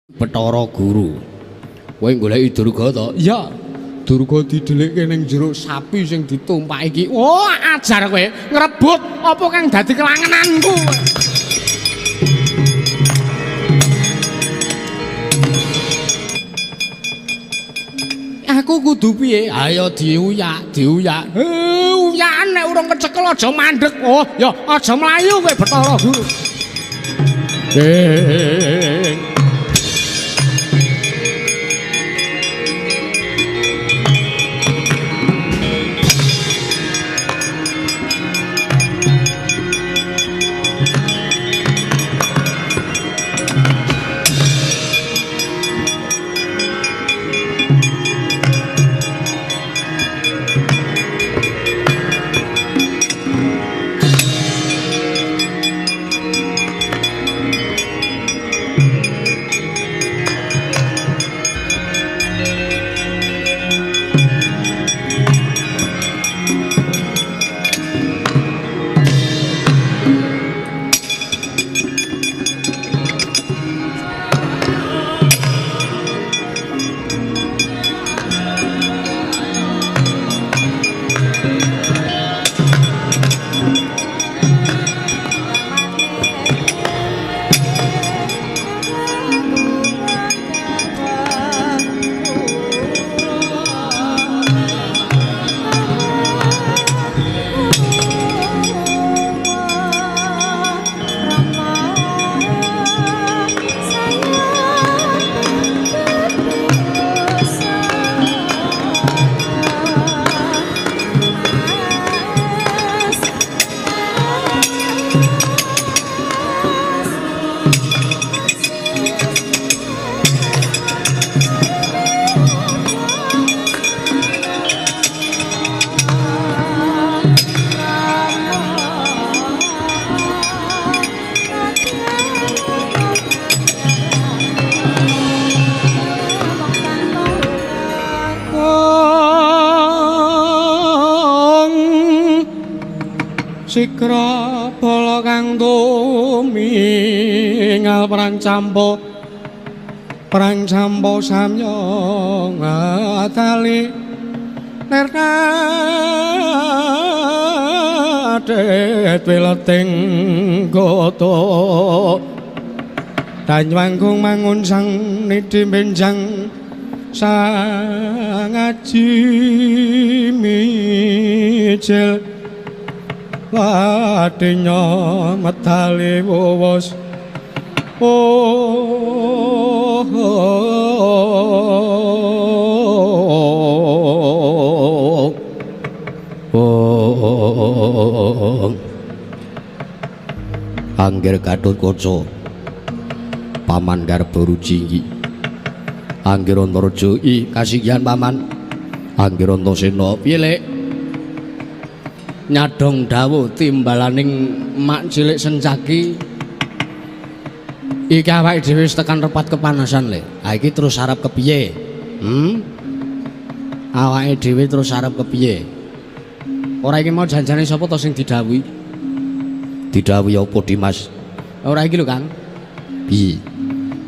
Bathara Guru. Kowe goleki Durga to? Iya. Durga didhelikke ning jero sapi sing ditumpaki iki. Oh, ajar kowe ngrebut apa kang dadi kelangenanku. Aku kudu piye? Ayo diuyak, diuyak. Uyakan nek urung kecekel aja mandek. Oh, ya aja mlayu kowe Bathara Guru. Sikra bala kang tumingal perang campo samya ngatali nerkadet wileting gata danywangkung mangun sang nidhi benjang sang aji mijil ladenya medali wuwus. Oh, oh, Angger Gatotkaca Paman Garba Rujinggi Angger Antareja i kasihan Paman Angger Antasena piye Lek? Nyadong dawuh timbalaning mak cilik Sencaki iki awake dhewe wis tekan repat kepanasan le. Ha iki terus arep kepiye? Awake dhewe terus arep kepiye? Ora iki mau janjane sapa to sing didhawuhi? Didhawuhi apa Dimas? Ora iki lho Kang. Piye?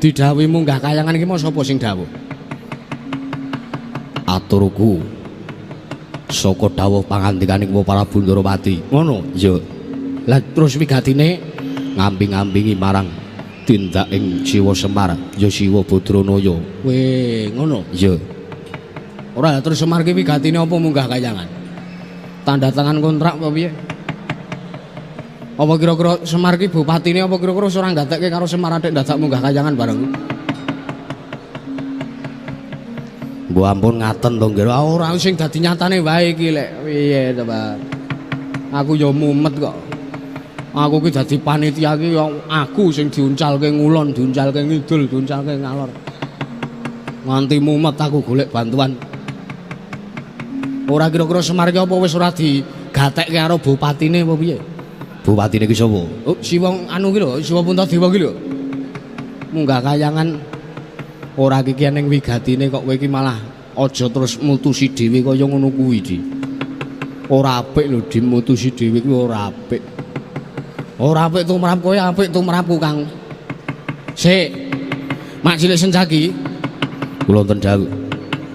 Didhawuhi munggah kayangan iki mau sapa sing dawuh? Aturku saka dawuh pangandikaning Prabu Ndorowati. Ngono? Iya. Lah terus wigatine ngamping-ampingi marang tindak ing Siwa Semar, ya Siwa Badranaya. Weh, ngono? Iya. Ora terus Semar ki wigatine apa munggah kayangan? Tanda tangan kontrak apa piye? Apa kira-kira Semar ki bupatine apa kira-kira ora gatekke karo Semar atik dadak munggah kayangan bareng? Mbok ampun ngaten to nggih. Ora sing dadi nyatane wae iki lek. Piye to, Pak? Aku ya mumet kok. Aku ki dadi panitia ki aku sing diuncalke ngulon, diuncalke ngidul, diuncalke ngalor. Nganti mumet aku golek bantuan. Ora kira-kira Semar ki apa wis ora digatekke karo bupatine apa piye? Bupatine ki sapa? Oh, si wong anu ki lho, Siwa Puntadewa ki lho. Munggah kayangan ora iki ning wigatine kok kowe iki malah aja terus mutusi dhewe kaya ngono kuwi, Di. Ora apik lho dimutusi dhewe kuwi ora apik. Ora apik tumrap kowe, apik tumrapku, Kang. Sik. Mak cilik Sencaki. Kula wonten dawuh.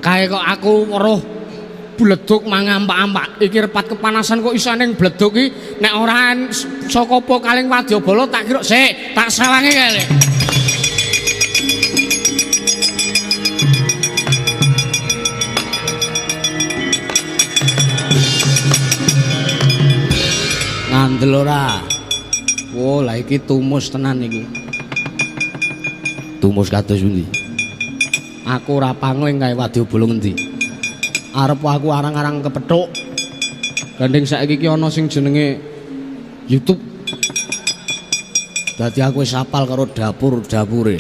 Kae kok aku weruh bledug mangampak-ampak. Iki repat kepanasan kok iso ning bledug iki nek ora saka apa kaling wadyabala tak kira sik tak sawange kae. Ngandel ora? Oh, lah iki tumus tenan iki. Tumus kados pundi? Aku ora pangling kae wadyabala ngendi. Arep aku arang-arang kepethuk. Gandeng saiki iki ana sing jenenge YouTube. Dadi aku wis apal karo dapur-dapure.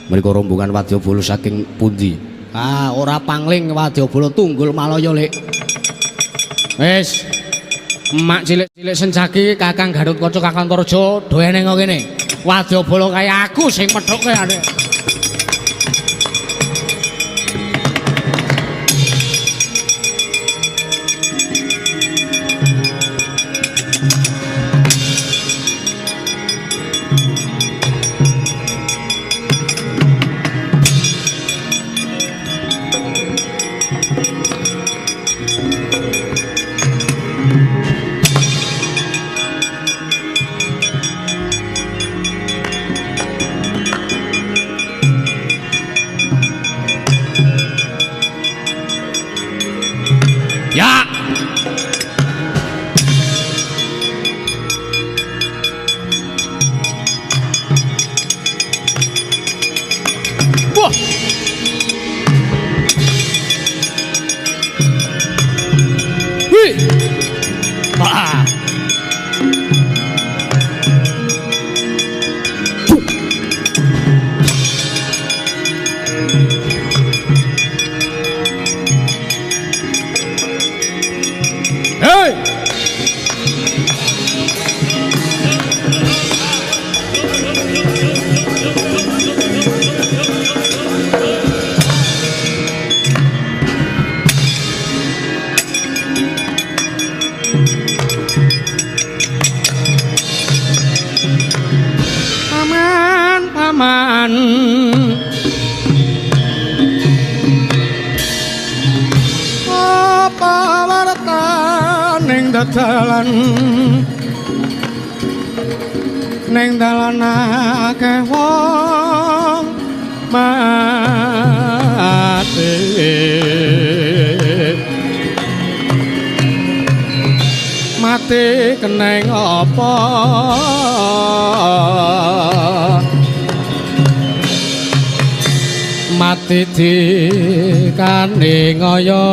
Mriko rombongan wadyabala saking pundi? Ah, ora pangling wadyabala Tunggul Malaya, Lik. Wis. Mak cilik-cilik Sencaki, Kakang Gatot Kaca, Kakang Antareja, do eneng kok kene. Wadyabala kaya aku sing pethuke ane. Ya. Wah. Wih. Ah. Hey! Paman, paman. Apa wartaning dalan ning dalan akeh wong mati mati keneng apa mati dikane ngaya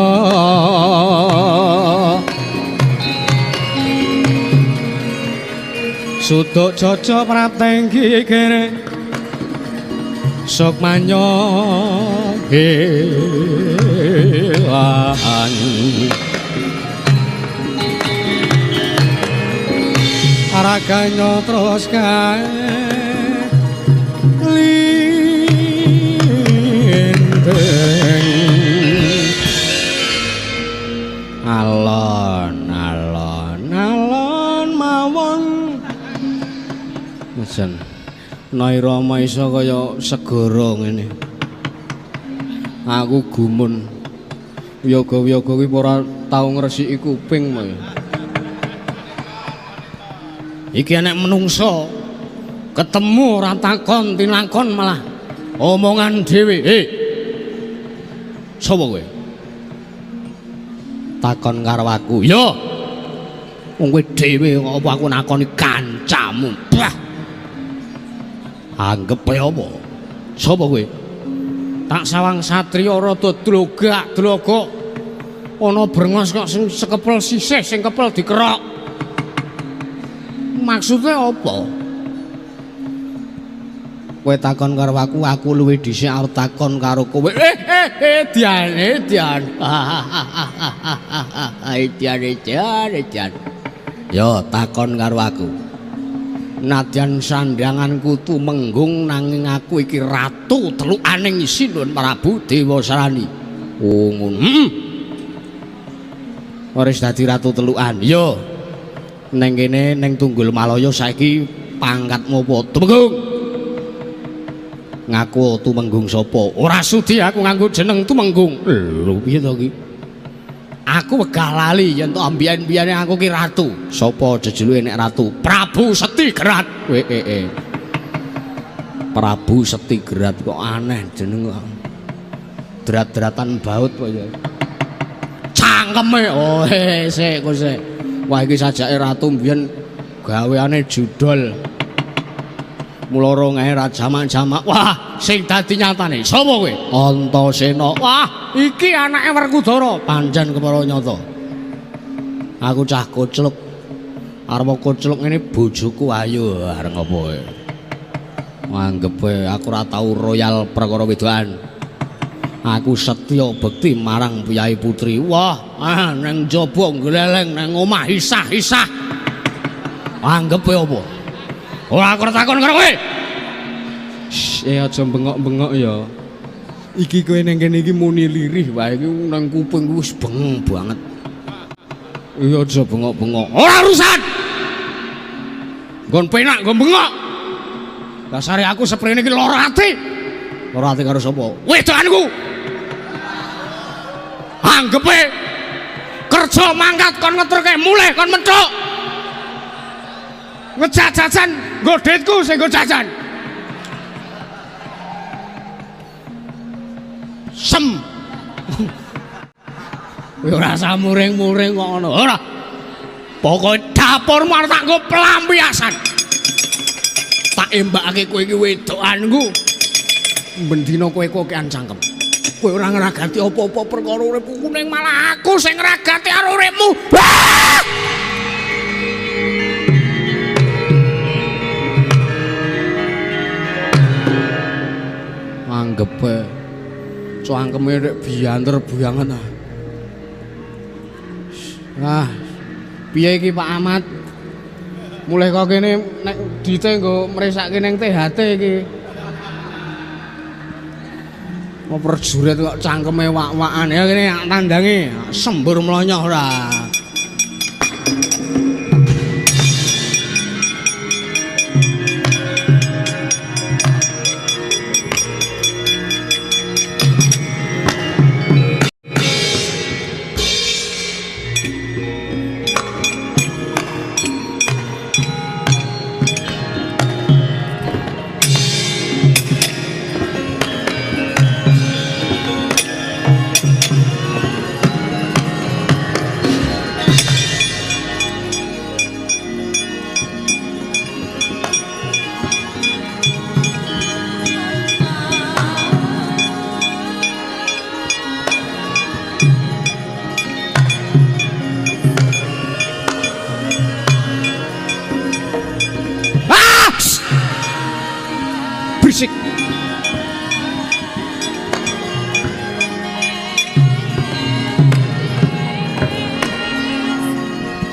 suduk jaja prapteng gigire sukmanya hewan raganya terus kae linteng alon alon alon mawon mesen Nairama iso kaya segara ngene. Aku gumun. Wiyaga-wiyaga kuwi ora tau ngresiki kuping moe. Iki enek menungso ketemu ora takon tinakon malah omongan dhewe. Hei. Sapa kowe? Takon karo aku. Yo. Wong kowe dhewe apa aku nakoni kancamu. Bah. Anggep apa? Sapa kowe? Tak sawang satriya rada dlogak-dlogok. Ana brengos kok sing sekepel sisih, sing kepel dikerok. Maksudnya apa? Kowe takon karo aku, aku luwih dhisik arep takon karo kowe. Dian, dian. Dian, dian, dian. Yo takon karo aku. Nadyan sandhanganku tumenggung nanging aku iki ratu telukaning Sinuhun Prabu Dewasrani. Oh ngono. Heeh. Wis dadi ratu telukan. Yo. Neng kene neng Tunggul Malaya saiki pangkatmu apa? Tumenggung. Ngaku Tumenggung sapa? Ora sudi aku nganggo jeneng Tumenggung. Lho piye to iki? Aku wegah lali yen to ambiyen-biyene aku ki ratu. Sapa jejeluke nek ratu? Prabu Setigerat. Prabu Setigerat kok aneh jeneng kok. Drat-dratan baut kok ya. Cangkeme. Oh, sik kok sik. Wah iki sajake ratu mbiyen gaweane judol. Mula rongae ra jamak-jamak. Wah, sing dadi nyatane sapa kowe? Antasena. Wah, iki anake Werkudara. Pancen kepara nyata. Aku cah kocluk. Arep kocluk ngene bojoku ayu arep ngopo kowe? Anggepe aku ora tau royal perkara wedokan. Aku setya bekti marang Piyai Putri. Wah, nang jaba ngleleng nang omah isah-isah. Anggepe apa? Ora aku takon karo kowe. Aja bengok-bengok ya. Iki kowe ning kene iki muni lirih wae iki nang kuping wis bengeng banget. Iya aja bengok-bengok. Ora urusan. Nggon penak nggon bengok. Dasare aku seprene iki lara ati. Lara ati karo sapa? Wedokanku. Anggepe kerja mangkat kon ngeterke mulih kon menthuk. Ngejak jajan nggo dhitku sing nggo jajan. Sem. Kowe ora usah muring-muring kok ngono. Ora. Pokoke dapurmu arep tak nggo pelampiasan. Tak embakake kowe iki wedokanku. Bendina kowe kokean cangkem. Kowe ora ngragati apa-apa perkara uripku ning malah aku sing ngragati karo uripmu. Anggepe cangkeme rek bianter banget ah. Ah, piye iki Pak Ahmad? Mulih kok kene nek dite nggo mresake ning THT iki. Mau prajurit kok cangkeme wak-wakan ya kene tandange sembur mlonyoh ora. Berisik.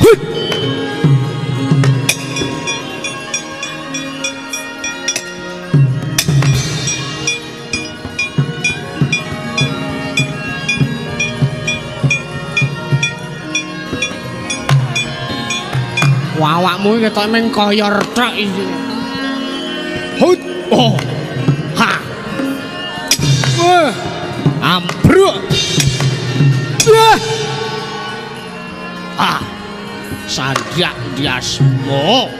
Hut. Awakmu iki ketok meng koyor tok iki. Hut. Oh. Ha. Wah. Ambruk. Wah. Ah. Sanjak diasmo.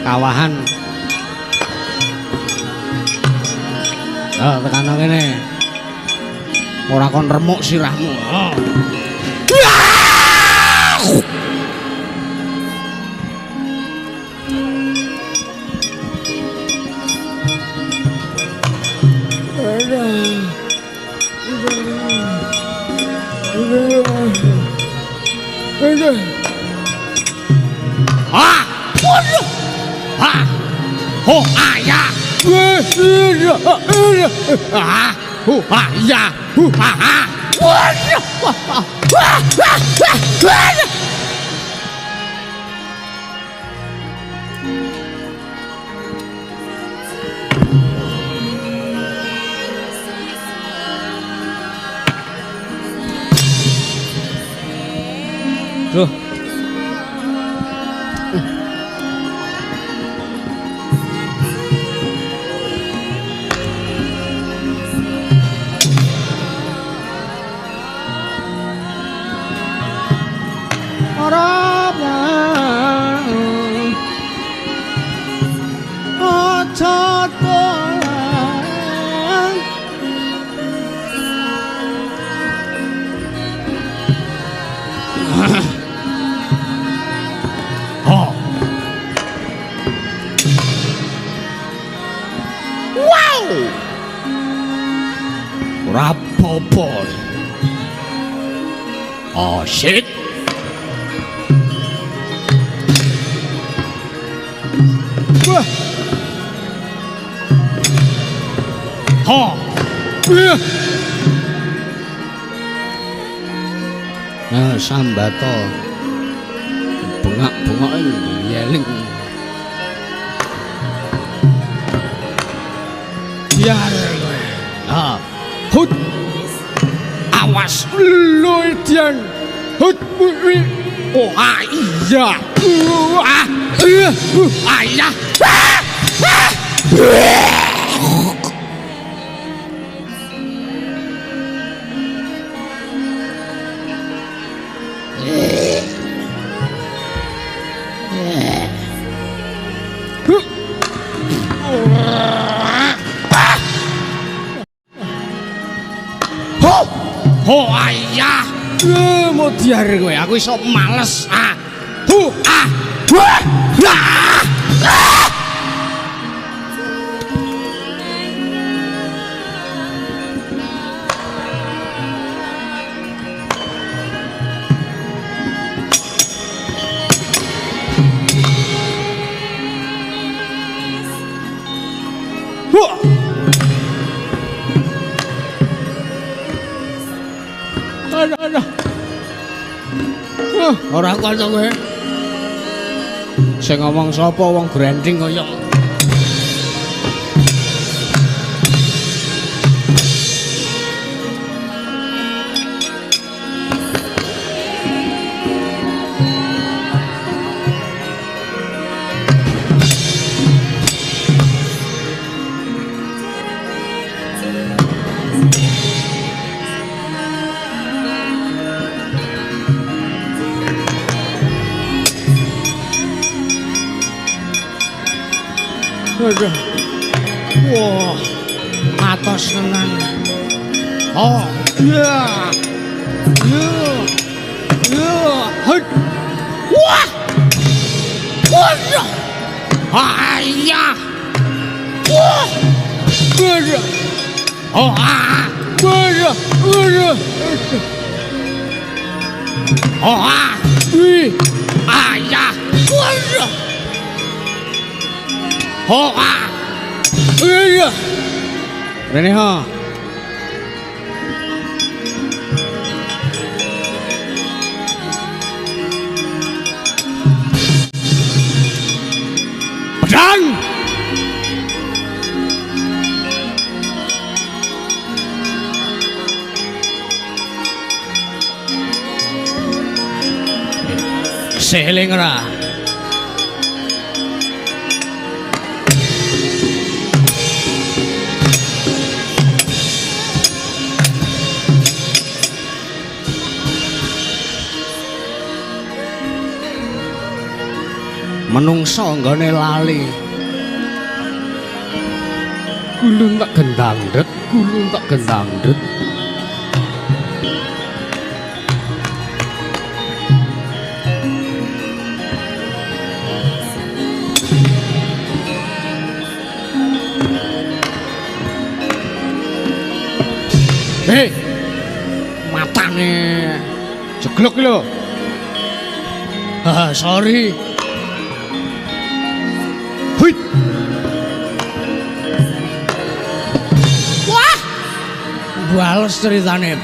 Kawahan. Oh, tekan kene. Ora kon remuk sirahmu. Oh. Ah! Oh ayah. Ah, oh ayah. Ah. Duh. Rapopo. Oh shit. Wah. Ha. Nah, sambato. Bengak-bengok yeling. Biar kowe. Ah. Hut. Awas lho Dian. Hut. Oh iya. Ah. Ayah. Oh ayah, modiar kowe, aku iso males. Ah, hu ah, wah, ah, ah. Wah. Aduh. Ora kuat kowe. Sing ngomong sapa wong grending kaya. Aduh. Wah, atos tenan. Oh, iya. Iya. Iya. Hut. Wah. Waduh. Ayah. Wah. Waduh. Oh, ah. Waduh. Waduh. Oh, ah. Wih. Ayah. Waduh. Oh ah. Iya. Rene ha. Pedang. Seling ora. Menungso nggone lali. Gulung tak gendangdet, gulung tak gendangdet. Hei, matane jeglok lho. Haha, sorry. Huit. Bales ceritane.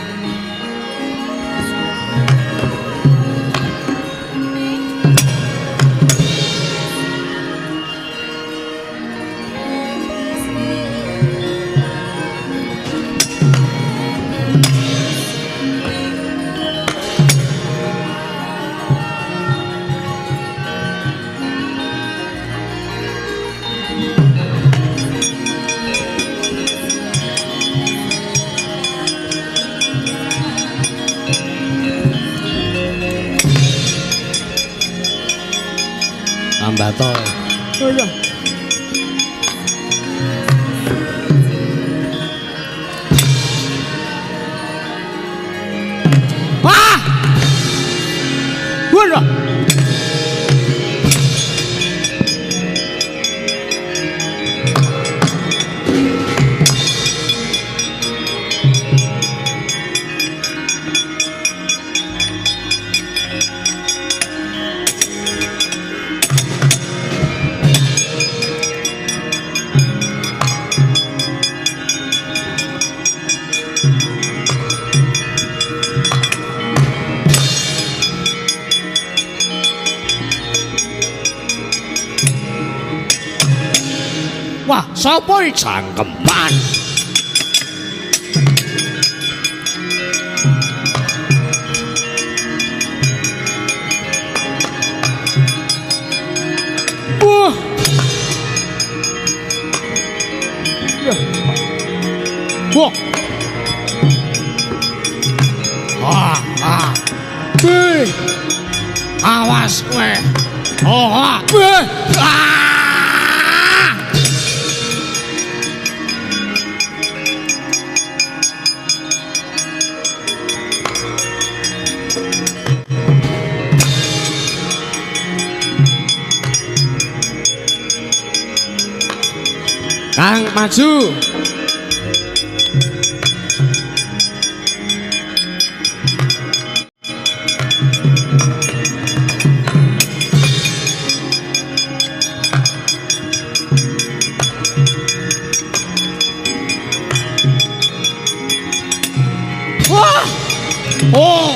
Ambato. Iya. Wah! Wah! Wah, sapa iki cangkeman? Wah. Wah. Ah, ah. Wih. Awas kowe. Oh, ah. Wih. Ah. Kang maju. Wah! Oh!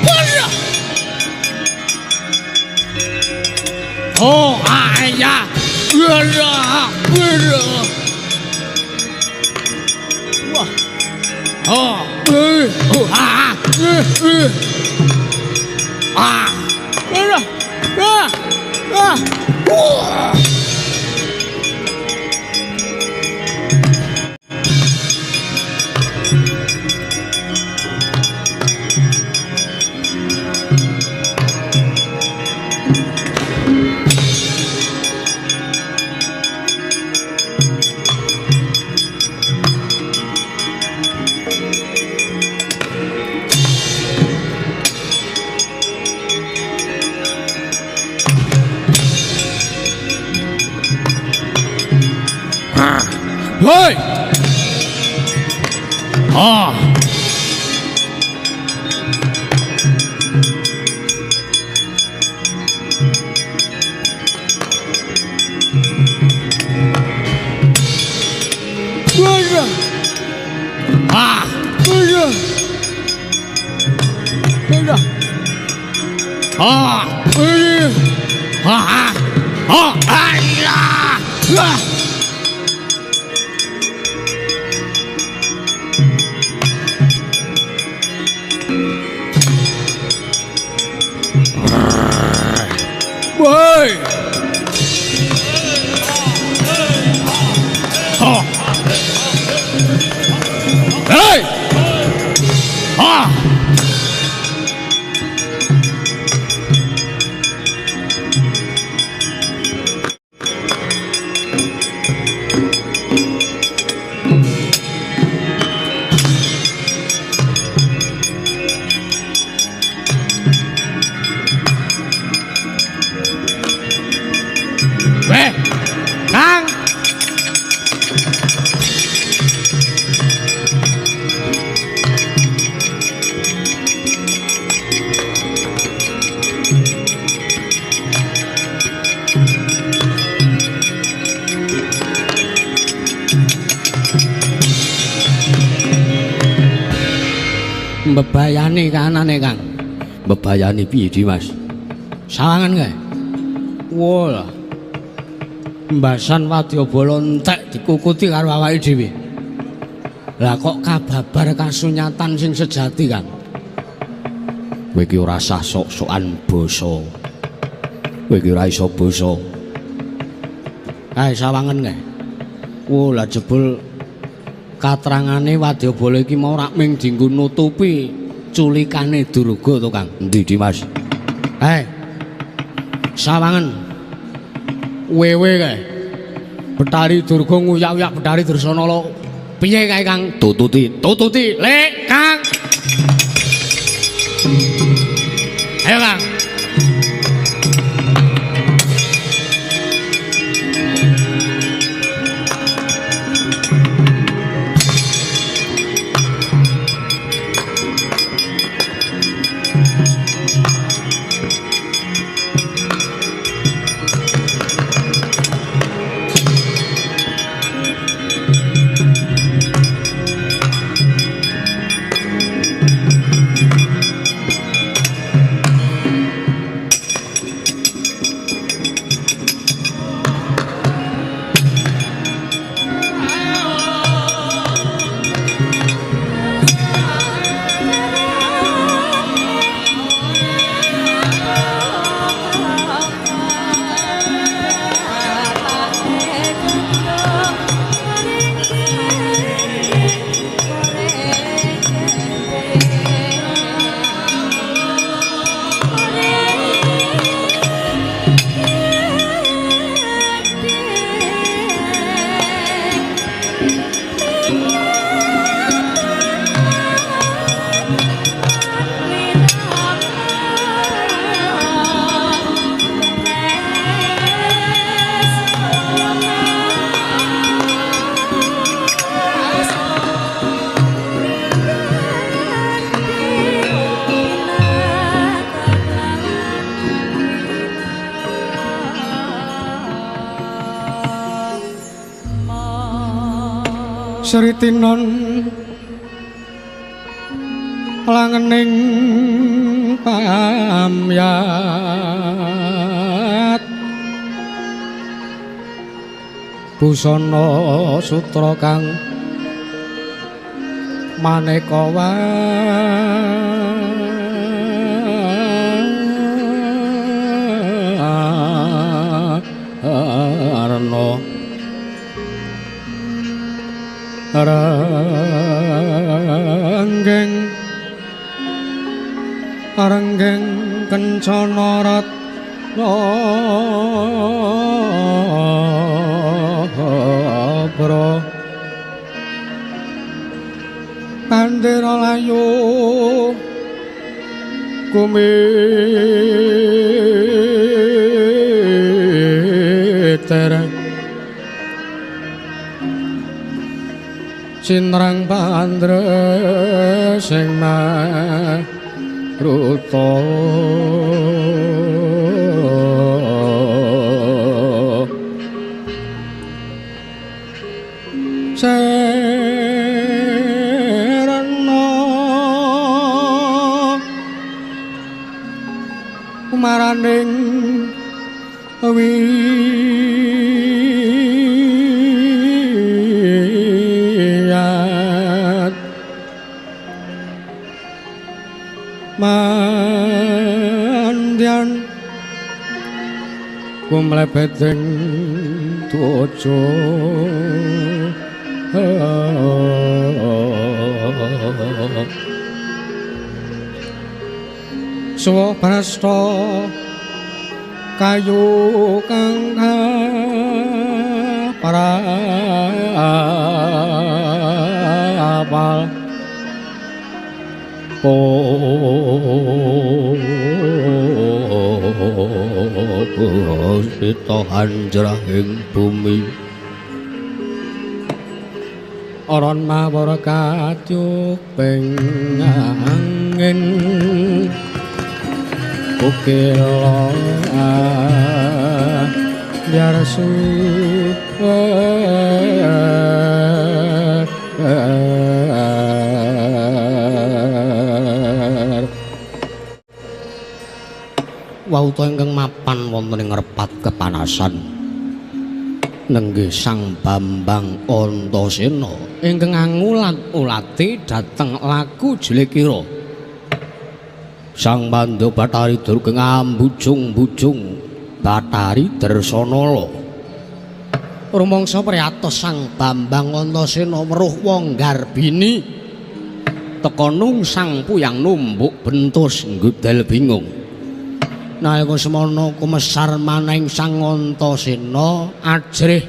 Wah! Oh, ayah. Wah. Oh. Oh. Ah. Ah. Ah. Ah. Wah. Hei! Ah! Ah! Ah! Ah! Ah! Ah! Woi! Ha! Hei! Ha! Mbebayani kahanane, Kang. Mbebayani piye, Dimas? Sawangan kae. Wah. Mbasan wadyabala entek dikukuti karo awake dhewe. Lah kok kababar kasunyatan sing sejati, Kang? Kowe iki ora sah sok-sokan basa. Kowe iki ora iso basa. Kae sawangen kae. Wah, lah jebul katrangane wadyabala iki mau rak ming dienggo nutupi culikane Durga to, Kang. Endi, Dimas? Hei. Sawangen. Wewe kae. Betari Durga nguyak-uyak Betari Dresanala. Piye kae, Kang? Tututi, tututi, Lek, Kang. Ayo, Kang. Sri Tinon langening pamyat busana sutra kang maneka warna renggeng renggeng kencana ratna bra bandera layu kumiter sinrang pandre sing maruta serana kumaraning wiyat mandian kumlebeting tuju suwa prasta kayu kang parapal Sita hanjrahing bumi aron mawar katyuping angin ukila biar suwe Wauta ingkang mapan wonten ing repat kepanasan. Nenggih Sang Bambang Antasena ingkang angulat-ulati dhateng laku jlekira. Sang Pandya Bathari Durga ngambujung-bujung Bathari Dresanala. Rumangsa priyatos Sang Bambang Antasena weruh wong garbini teka nungsang puyang numbuk bentus nggudel bingung. Nalika semana kumesar maning Sang Antasena ajrih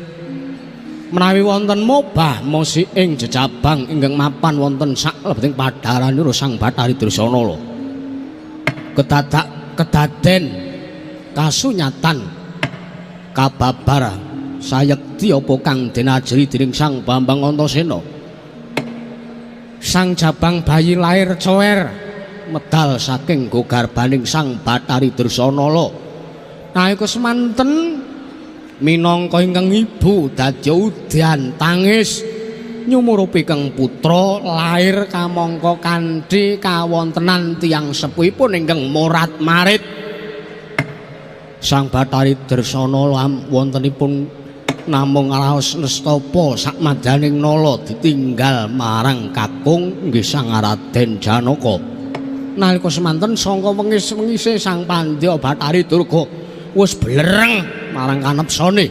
menawi wonten mobah mosi ing jejabang ingkang mapan wonten saklebeting padharanira Sang Bathari Dresanala. Kedadak kedaden kasunyatan kababar sayekti apa kang den ajri dening Sang Bambang Antasena. Sang jabang bayi lair cower medal saking gogarbaning Sang Bathari Dresanala. Nalika semanten minangka ingkang ibu dadi udan tangis nyumurupi kang putra lair kamangka kanthi kawontenan tiyang sepuhipun ingkang morat-marit. Sang Bathari Dresanala wontenipun namung raos nestapa sakmadaning nala ditinggal marang kakung nggih Sang Raden Janaka. Nalika semanten sangka wengis-wengise Sang Pandya Bathari Durga wis blereng marang kanepsane.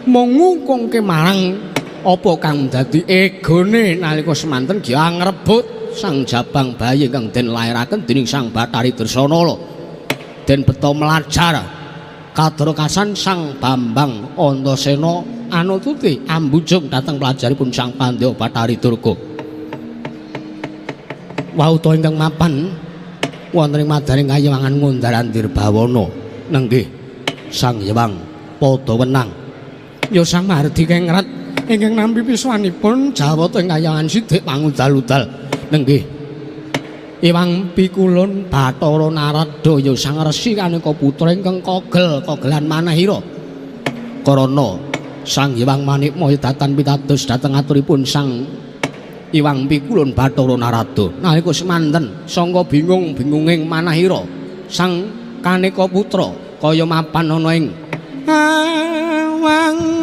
Mung ngungkungke marang apa kang dadi egone nalika semanten giang ngrebut sang jabang bayi kang den lairaken dening Sang Bathari Dresanala. Den beto mlajar kadrokasan Sang Bambang Antasena anututi ambujung dhateng pelajaripun Sang Pandya Bathari Durga. Wauta ingkang mapan wonten ing madaning kayiwangan Ngundar Dirbawana nenggih Sang Hyang Pada Wenang. Ya Sang Mardi Kengrat ingkang nampi piswanipun jawata ing kayangan sidik pangudal-udal nenggih Iwang Pikulun Bathara Narada ya Sang Resi kaneka putra ingkang kogel kogelan manahira. Karana Sang Hyang Manikmaya datan pitados dhateng aturipun Sang Iwang Pikulun Bathara Narada. Nalika semanten sangka bingung-bingunging manahira sang kaneka putra kaya mapan ana ing awang-awang.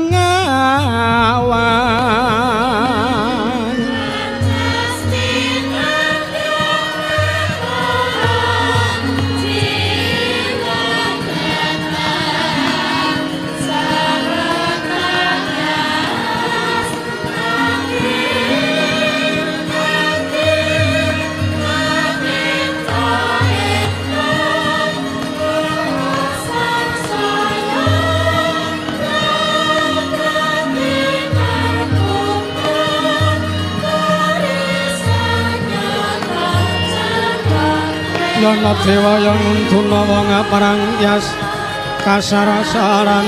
Yana dewa yang nuntuna wong aparang yas kasarasaran.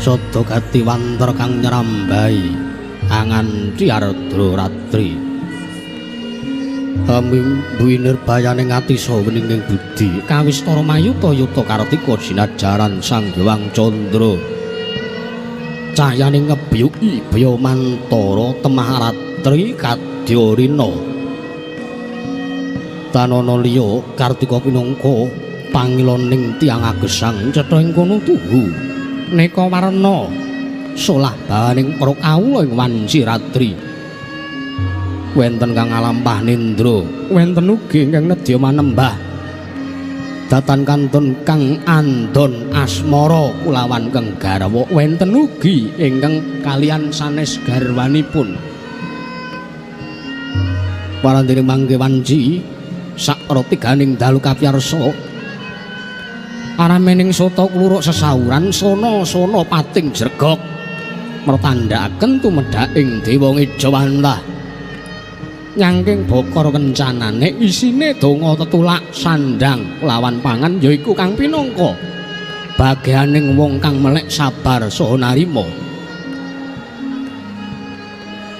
Sada gati wantra kang nyrambai angan Ardra Ratri. Ambu nirbayane ngatisa weninging budi kawistara mayuta yuta kartika jinajaran Sang Hyang Candra. Cahyane ngebyuki byamantara temah ratri kadya rina. Tanana liya kartika pinangka Pangiloning tiyang agesang cetha ing kono tuhu neka warna solah bawaning para kawula ing wanci ratri. Wenten kang ngalampah nindra, wenten ugi ingkang nedya manembah. Datan kantun kang andon asmara kulawan kang garwa, wenten ugi ingkang kalian sanes garwanipun. Parandene mangke wanci sakratiganing dalu kapiyarsa aramening sota kluruk sesauran sona-sona pating jregok mertandhakaken tumedhaking dewa ngejawantah. Nyangking bokor kencanane isine donga tetulak sandang lawan pangan yaiku kang pinangka bageaning wong kang melek sabar saha narima.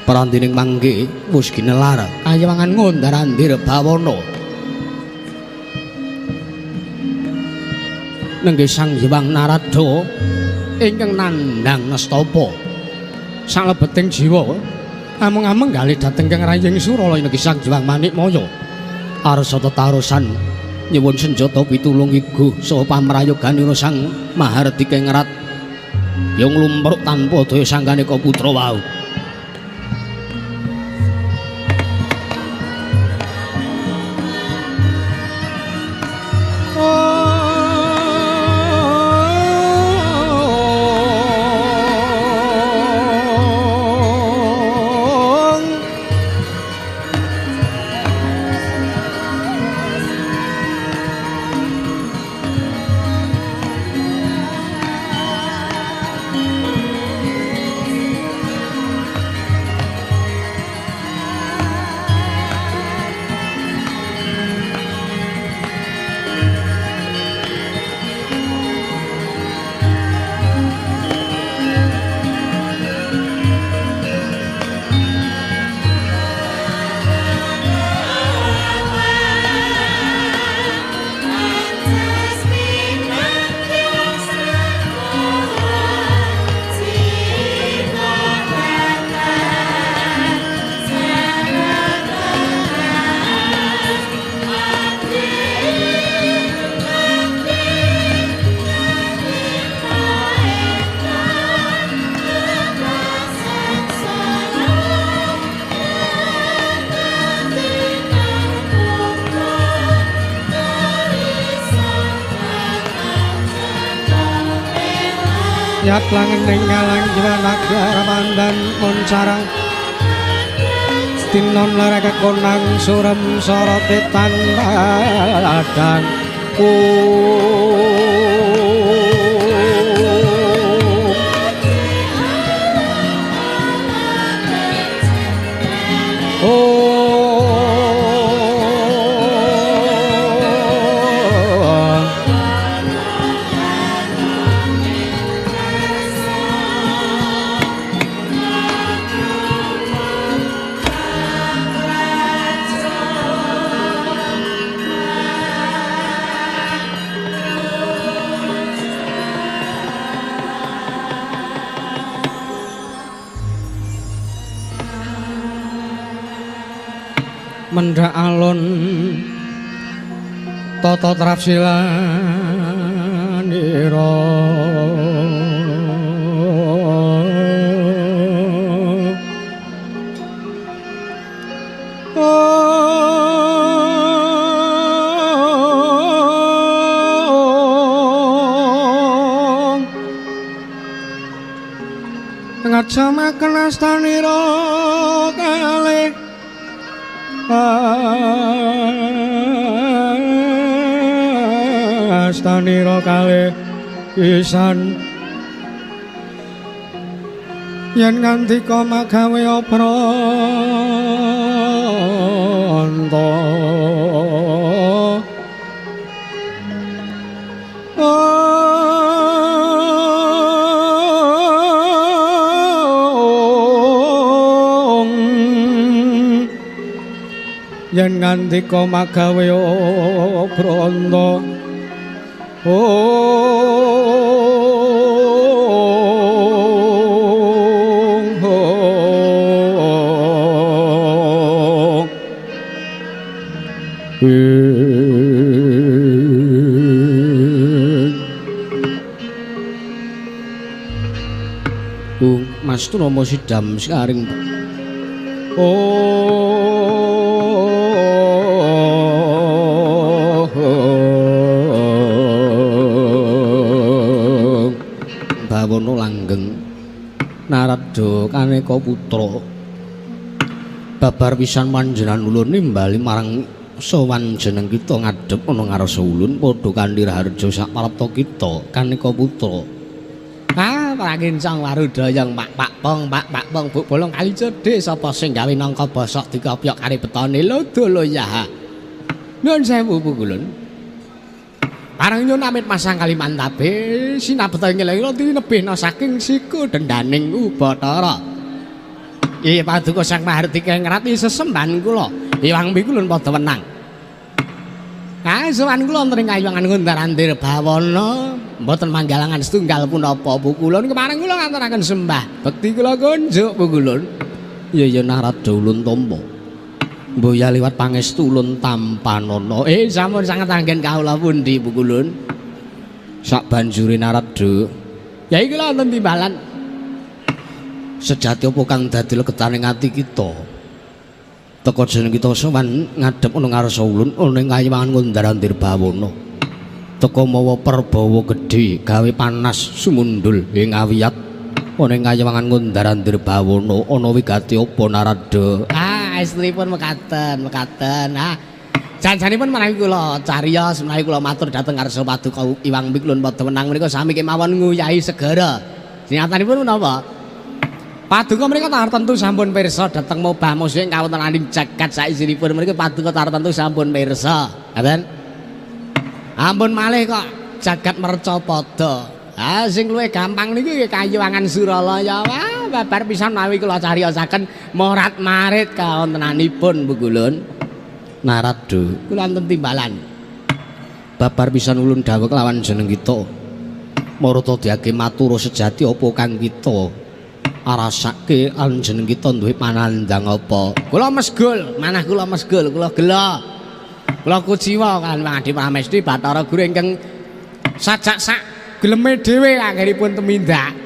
Parandining mangke wis ginelar kayewangan ngondar-andir bawana. Nenggih Sang Hyang Narada ingkang nandhang nestapa salebeting jiwa ameng-ameng galih dhateng kang raying Suralaya nenggih Sang Hyang Manikmaya. Arsa tetarosan nyuwun senjata pitulung iguh saha pamrayoganira Sang Mahardika Ngerat yang lumpruk tanpa daya sangkaneka putra wau. Yatlangening ngalang jiwa pandan moncarang tinon lara kekonang surem sorote tandang. Mendhak alun tata trapsilanira ngajamaken astanira kalih astanira kalih isan yen ngandika magawe apranta. Yen ngandika magawe apranta ong. Mas Tunama sidam saring Bawana langgeng Narada kaneka putra babar pisan panjenengan ulun nimbali marang sowan jeneng kita ngadhep ana ngarsa ulun padha kanthi raharja sak parapta kita kaneka putra. Ah, prakincang warudayang Pak Pak Pong Pak Pak Pong Buk Bolong kali cedhek sapa sing gawe nangka bosok dikopyok kare betone lho lho ya. Nuwun sewu pungkulun. Parang nyuwun amit masang Kalimantabe sinabeta ing ngeleng tinebihna saking siku dendaning Ubathara. Iya paduka Sang Mahardika ngrati sesembahan kula. Iwang pikulun padha wenang. Ah, sowan kula wonten ing kayuwangan Ngundarandir Bawana, mboten manggalangan setunggal punapa pukulun kepareng kula ngaturaken sembah bekti kula kunjuk pukulun. Iya iya Narada ulun tampa. Mboya liwat pangestu ulun tampanana. Sampun sanget anggen kawula pundi pukulun. Sak banjure Narada. Ya iki lho wonten timbalan. Sejati apa kang dadi legetaning ati kita? Teka jeneng kita sowan ngadhep ana ngarsa ulun ana ing kayiwangan Ngundarandir Bawana. Teka mawa perbawa gedhe gawe panas sumundul ing awiyat ana ing kayiwangan Ngundarandir Bawana ana wigati apa Narada? Ah, estunipun mekaten, mekaten. Ah, janjanipun menawi kula cariyos, menawi kula matur dhateng ngarsa paduka Iwang Pikulun padha wenang menika sami kemawon nguyahi segara. Nyatanipun menapa? Paduka menika tartemtu sampun pirsa dhateng mobah musuh ing kawontenaning jagat saisinipun menika paduka tartemtu sampun pirsa. Ngaten? Ampun malih kok jagat merca padha. Ah sing luwih gampang niku nggih kayuwangan Suralaya. Wah, babar pisan menawi kula cariyosaken morat-marit kawontenanipun Pungkulun. Narada, kula wonten timbalan. Babar pisan ulun dawuh kelawan jeneng kita. Marata diage matur sejati apa kang kita arasake anjeneng kita duwe panandhang apa? Kula mesgul, manah kula mesgul, kula gela. Kula kuciwa kaliyan Adi Pramesti Bathara Guru ingkang sajak sak geleme dhewe anggenipun tumindak.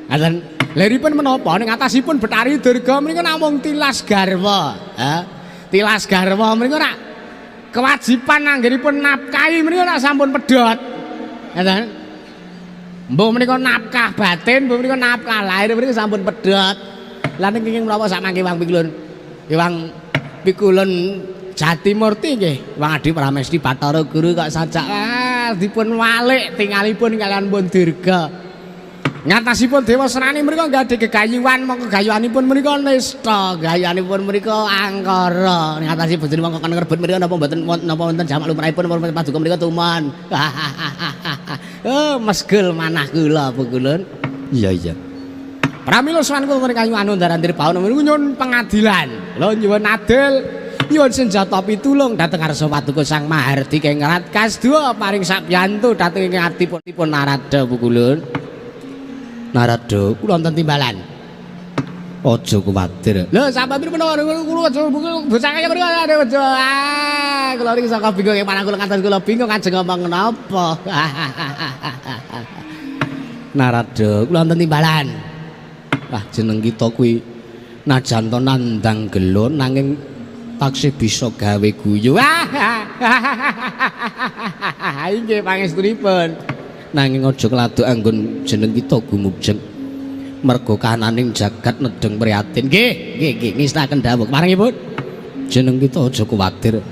Ngaten. Lha menapa ning atasipun Bathari Durga menika namung tilas garwa. Ha? Tilas garwa menika rak kewajiban anggenipun nafkahi menika rak sampun pedhot. Ngaten. Mbuh menika nafkah batin, mbuh menika nafkah lahir menika sampun pedhot. Lah ning kenging menapa sak mangke Iwang Pikulun? Iwang Pikulun Jatimurti nggih, Wang Adi Pramesti Bathara Guru kok sajak dipun walik tingalipun kaliyan pun Durga. Ngatasipun Dewa Serani menika nggadhah gegayuhan, mongko gayuhanipun menika nista, gayuhanipun menika angkara. Ngatasi bojone mongko kon ngrebut menika napa mboten napa wonten jamak lumrahipun napa paduka menika tuman. Oh, mesgul manah kula Pungkulun. Iya iya. Pramila sowan kula wonten kayuwangan Ngundarandir Bawana menika nyuwun pengadilan. Kula nyuwun adil, nyuwun senjata pitulung dhateng ngarsa paduka Sang Mahardika ing Rat Kasdua paring sabiyantu dhateng ing atipun Narada Pungkulun. Narada, kula wonten timbalan. Aja kuwatir. Lho, sampun menawa kula aja bocah kaya mriku aja. Ah, kula niki saka bingung ing panang kula ngantos kula bingung ajeng ngomong napa. Narada, kula wonten timbalan. Wah, jeneng kita kuwi najan to nandhang gelo nanging taksih bisa gawe guyu. Inggih pangestunipun. Nanging aja keladuk anggon jeneng kita gumujeng merga kananing jagat nedheng prihatin. Nggih, nggih, nggih, ngestaken dawuh. Marangipun jeneng kita aja kuwatir.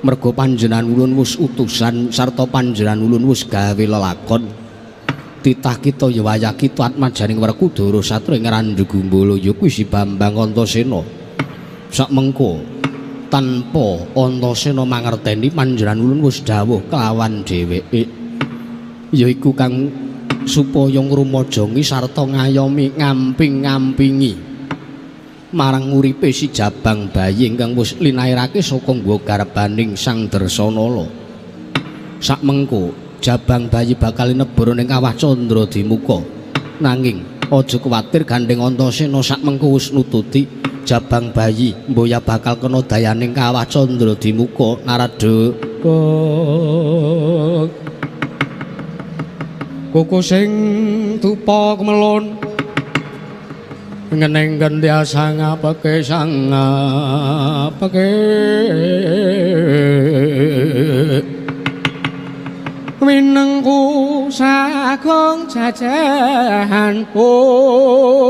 Merga panjenengan ulun wis utusan sarta panjenengan ulun wis gawe lelakon. Titah kita ya wayah kita atmajaning Werkudara satru ing Randhu Gumbala ya kuwi si Bambang Antasena. Sak mengko tanpa Antasena mangerteni panjenengan ulun wis dawuh kelawan dheweke. Yaiku kang supaya ngrumajangi sarta ngayomi ngamping-ngampingi marang uripe si Jabang bayi ingkang wis linairake saka nggo garbaning Sang Dresanala. Sak mengko Jabang bayi bakal nebur ning kawah Candra Dimuka. Nanging aja kuwatir gandeng Antasena sak mengko wis nututi Jabang bayi mboya bakal kena dayaning kawah Candra Dimuka. Narada kuku sing dupa kemelun Ngening gendya sangapeke sangapeke winengku sagung jajahan pung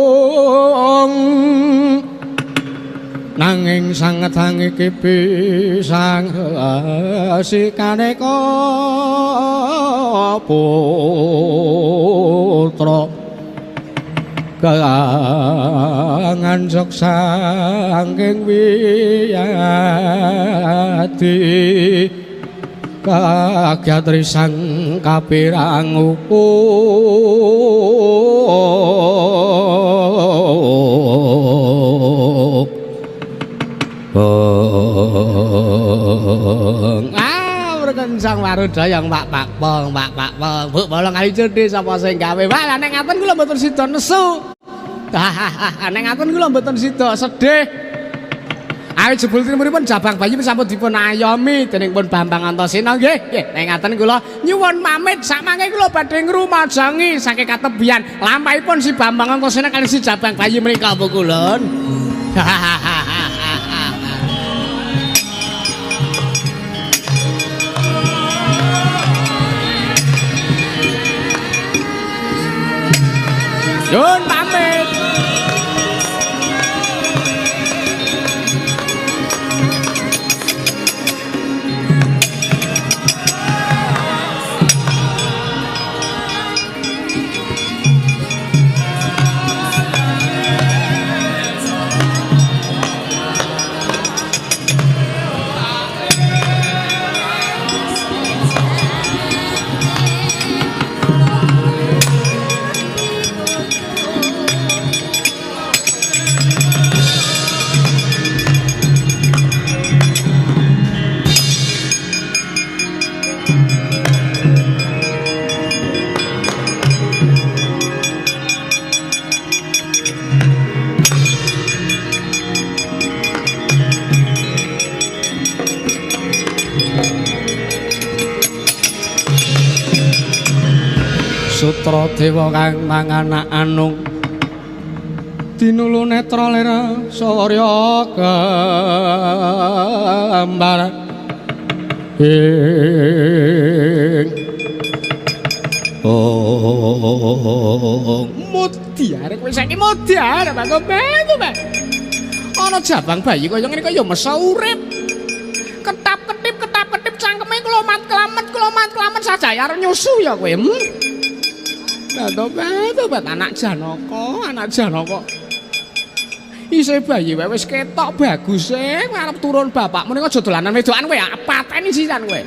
nanging sangetang iki pisang sikaneka putra kanganjok saking wiyadi kagyatri sang kapirang Sang Warudayang Pak Pak Pong Pak Pak Pong Bu bolong kali cedhe sapa sing gawe. Wah lah nek ngaten kula mboten sida nesu. Nek ngaten kula mboten sida sedih. Awit jebul timuripun Jabang Bayi sampun dipun ayomi dening pun Bambang Antasena nggih. Nggih nek ngaten kula nyuwun pamit sakmangke kula badhe ngrumajangi saking katebian lampahipun si Bambang Antasena kali si Jabang Bayi menika Bu kulun. Nyun pamit. Sutra dewa kang manganak anung dinulu netra lir surya kembar ing oh mudyar kowe saiki mudyar Pak Gombel ana Jabang Bayi kaya ngene kaya mesa urip ketap-ketip cangkeme klomat-klamet sajaya arep nyusu ya kowe. Tobat anak Janaka, anak Janaka. Isih bayi wae wis ketok baguse, kowe arep turun bapakmu ning aja dolanan wedokan kowe, pateni sisan kowe.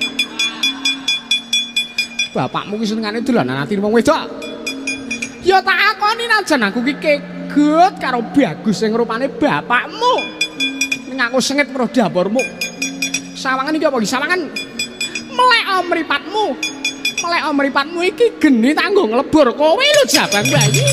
Bapakmu ki senengane dolanan ati wong wedok. Ya tak akoni najan aku ki kegut karo bagus sing rupane bapakmu. Ning aku sengit weruh dapurmu. Sawangan iki apa iki? Sawangan melek mripatmu. Melek mripatmu iki geni tanggo nglebur kowe lho Jabang Bayi.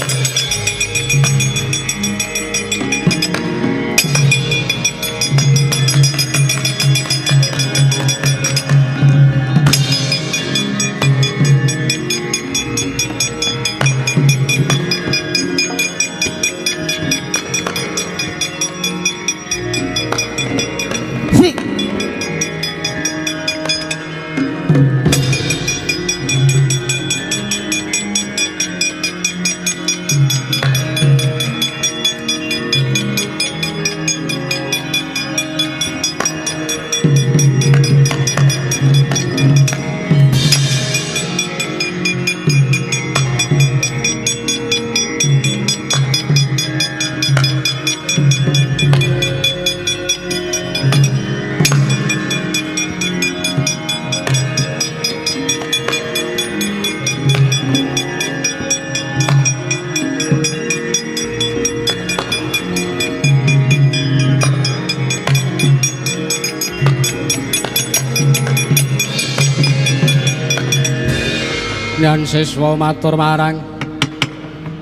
Yan siswa matur marang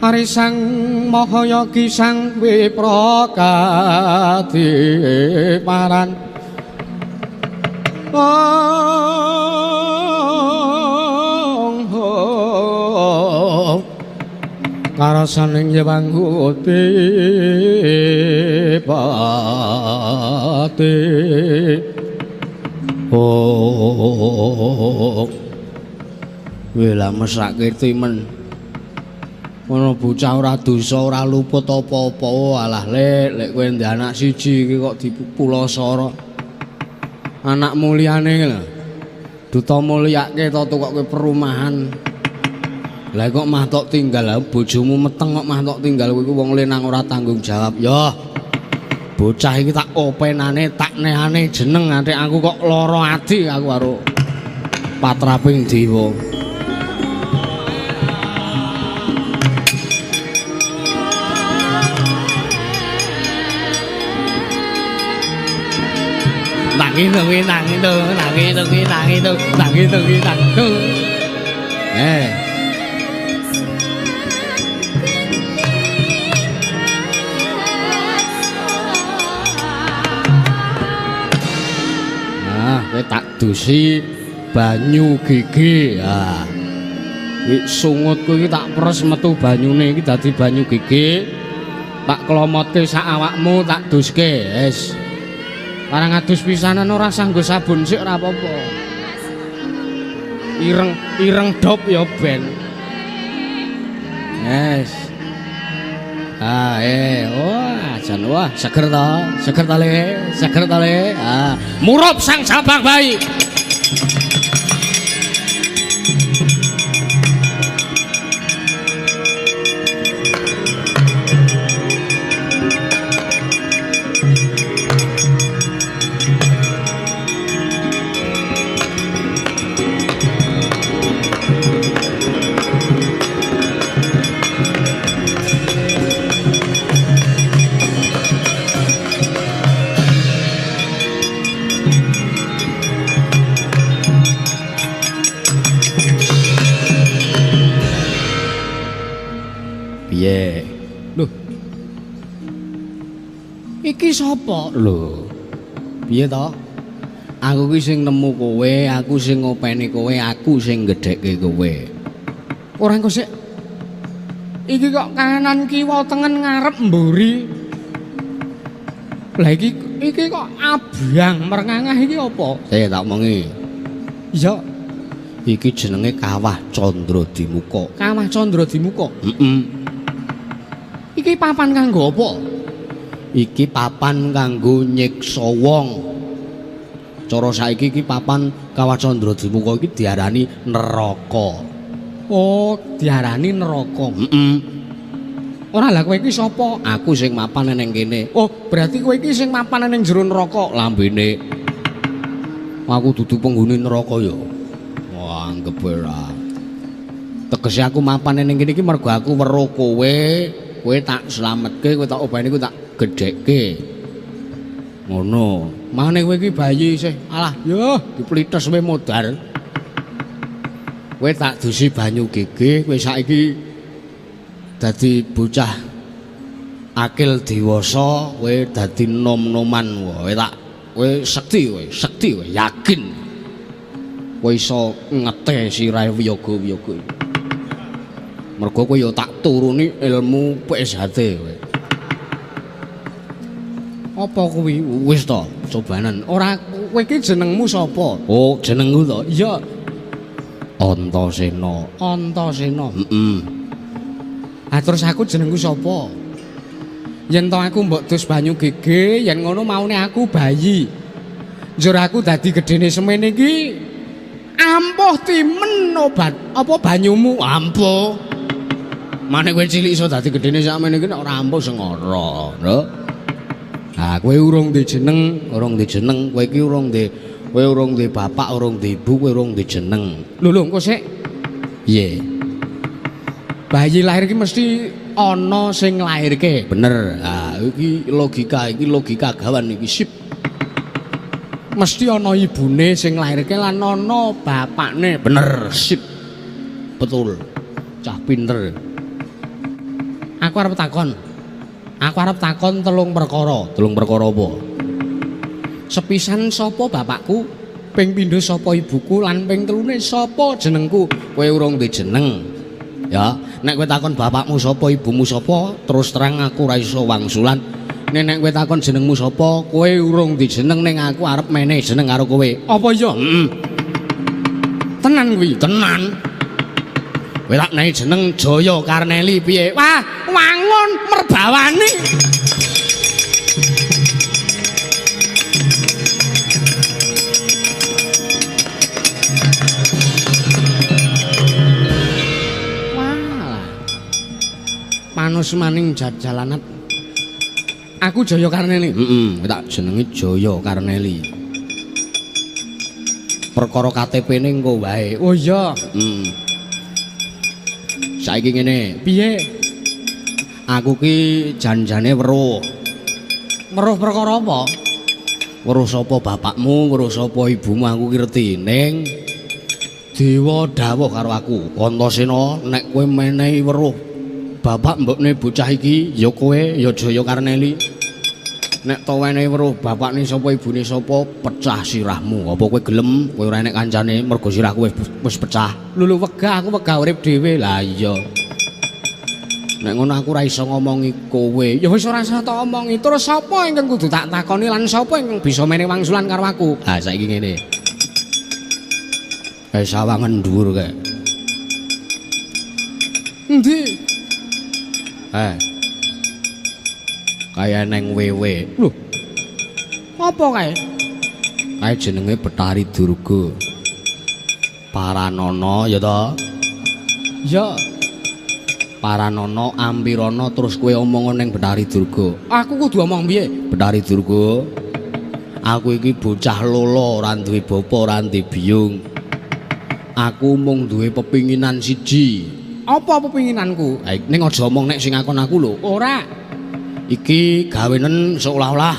Ari Sang Mahayagi Sang Wipra kadiparan. Karasaning Yewanghuti pati. Oh, wela mesake timen. Ana bocah ora dosa ora luput apa-apa. Alah lek, lek kowe ndek anak siji iki kok dipulasara. Anak mulyane lho. Duta mulyake to tukokke perumahan. Lah kok mah tok tinggal bojomu meteng kok mah tok tinggal kowe iku wong lanang ora tanggung jawab. Yo. Bocah iki tak openane, tak nehane jeneng antek aku kok lara ati aku karo patraping dewa. Nangi nangi nangi nangi nangi nangi nangi nangi nangi. Nah, kowe tak dusi banyu gigi. Ah. Iki sungutku iki tak peres metu banyune iki dadi banyu gigi. Tak klomotke sak awakmu, tak duske. Wis. Barang adus pisanan ora usah nggo sabun sik ora apa-apa. Ireng ireng dop ya ben. Yes. Ah wah jan wah seger to, seger to le, seger to le. Ah, murup sang sabang bayi. Iki sapa? Lho. Piye to? Aku ki sing nemu kowe, aku sing ngopeni kowe, aku sing gedhekke kowe. Ora engko sik. Iki kok kanan kiwa tengen ngarep mburi. Lah iki iki kok abang merngangah iki apa? Saya tak omongi. Iya. Iki jenenge Kawah Candradimuka. Kawah Candradimuka? Heeh. Iki papan kanggo apa? Iki papan kanggo nyiksa wong. Cara saiki iki papan Kawah Candradimuka iki diarani neraka. Oh, diarani neraka. Heeh. Ora lah kowe iki sapa? Aku sing mapan ning kene. Oh, berarti kowe iki sing mapan ning jero neraka lambene. Aku dudu penghuni neraka ya. Wah, anggep ora. Tegese aku mapan ning kene iki mergo aku weruh kowe, kowe tak slametke, kowe tak obeni, kowe tak gedhekke. Ngono. Mane kowe iki bayi isih. Alah, yo diplites kowe modar. Kowe tak dusi banyu gigi, kowe saiki dadi bocah akil dewasa, kowe dadi nom-noman. Kowe tak kowe sekti kowe, sekti kowe, yakin. Kowe iso ngete sirahe wiyaga-wiyaga. Mergo kowe ya tak turuni ilmu PSHT kowe. Apa kuwi? Wis to, cobanan. Ora kowe iki jenengmu sapa? Oh, jenengku to. Iya. Antasena. Antasena. Heeh. Ah terus aku jenengku sapa? Yen to aku mbok dus banyu gege, yen ngono maune aku bayi. Njur aku dadi gedene semene iki ampuh timen obat apa banyumu ampuh. Mane kowe cilik iso dadi gedene sakmene iki nek ora ampuh sengara, lho. Nah, kowe urung duwe jeneng, urung duwe jeneng, kowe iki urung duwe, kowe urung duwe bapak, urung duwe ibu, kowe urung duwe jeneng. Lho lho, engko sik. Piye? Bayi lahir iki mesti ana sing nglairke. Bener. Ha, iki logika gawan iki sip. Mesti ana ibune sing nglairke lan ana bapakne. Bener, sip. Betul. Cah pinter. Aku arep takon. Aku arep takon telung perkara. Telung perkara apa? Sepisan sapa bapakku, ping pindho sapa ibuku, lan ping telune sapa jenengku. Kowe urung duwe jeneng. Ya, Nek kowe takon bapakmu sapa, ibumu sapa, terus terang aku ora iso wangsulan. Nek kowe takon jenengmu sapa, kowe urung dijeneng ning aku arep menehi jeneng karo kowe. Apa iya? Heeh. Tenan kuwi? Tenan. Kowe tak nehi jeneng Jaya Karneli piye? Wah, wangun merbawani. Panus maning jajalanat. Aku Jaya Karneli. Heeh, tak jenenge Jaya Karneli. Perkara KTP-ne engko wae. Oh iya. Heeh. Saiki ngene. Piye? Aku ki janjane weruh. Weruh perkara apa? Weruh sapa bapakmu, weruh sapa ibumu aku ki ngerti. Ning dewa dawuh karo aku, Antasena, nek kowe menehi weruh bapak mbokne bocah iki ya kowe ya Jaya Karneli. Nek to wenehi weruh bapakne sapa ibune sapa, pecah sirahmu. Apa kowe gelem? Kowe ora enek kancane mergo sirahku wis pecah. Lho lho wegah, aku wegah urip dhewe. Lah iya. Nek ngono aku ora iso ngomongi kowe. Ya wis ora usah tak omongi. Terus sapa ingkang kudu tak takoni lan sapa ingkang bisa menehi wangsulan karo aku? Ha saiki ngene. Kae sawangan dhuwur kae. Endi? Kaya neng wewe. Lho. Apa kae? Kae jenenge Betari Durga. Paranana ya ta? Ya. Paranana ampirana terus kowe omong ning Betari Durga. Aku kudu omong piye? Betari Durga. Aku iki bocah lolo, ora duwe bapa, ora duwe biyung. Aku mung duwe pepinginan siji. Apa pepinginanku? Ning aja omong nek sing ngakon aku lho. Ora. Iki gawenen seolah-olah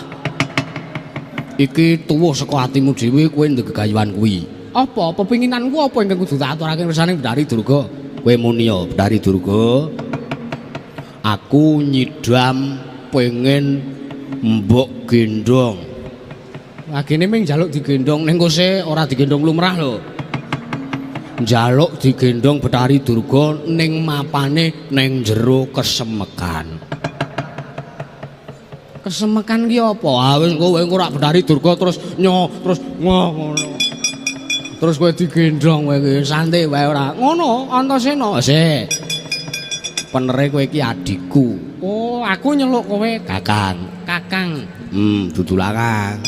iki tuwuh saka atimu dhewe, kowe ndek gegayuhan kuwi. Apa pepinginanku apa ingkang kudu tak aturake kersane Betari Durga? Kowe muni ya, Betari Durga. Aku nyidam pengen mbok gendong. Lagene ming njaluk digendong ning kose ora digendong lumrah lho. Njaluk digendong Betari Durga ning mapane ning jero kesemekan. Kesemekan ki apa? Ah wis kowe engko ora Betari Durga terus nyo terus ngono. Terus kowe digendong kowe iki santai wae ora. Ngono Antasena. Sik. Penere kowe iki adikku. Oh, aku nyeluk kowe Kakang. Kakang. Dudu Kakang.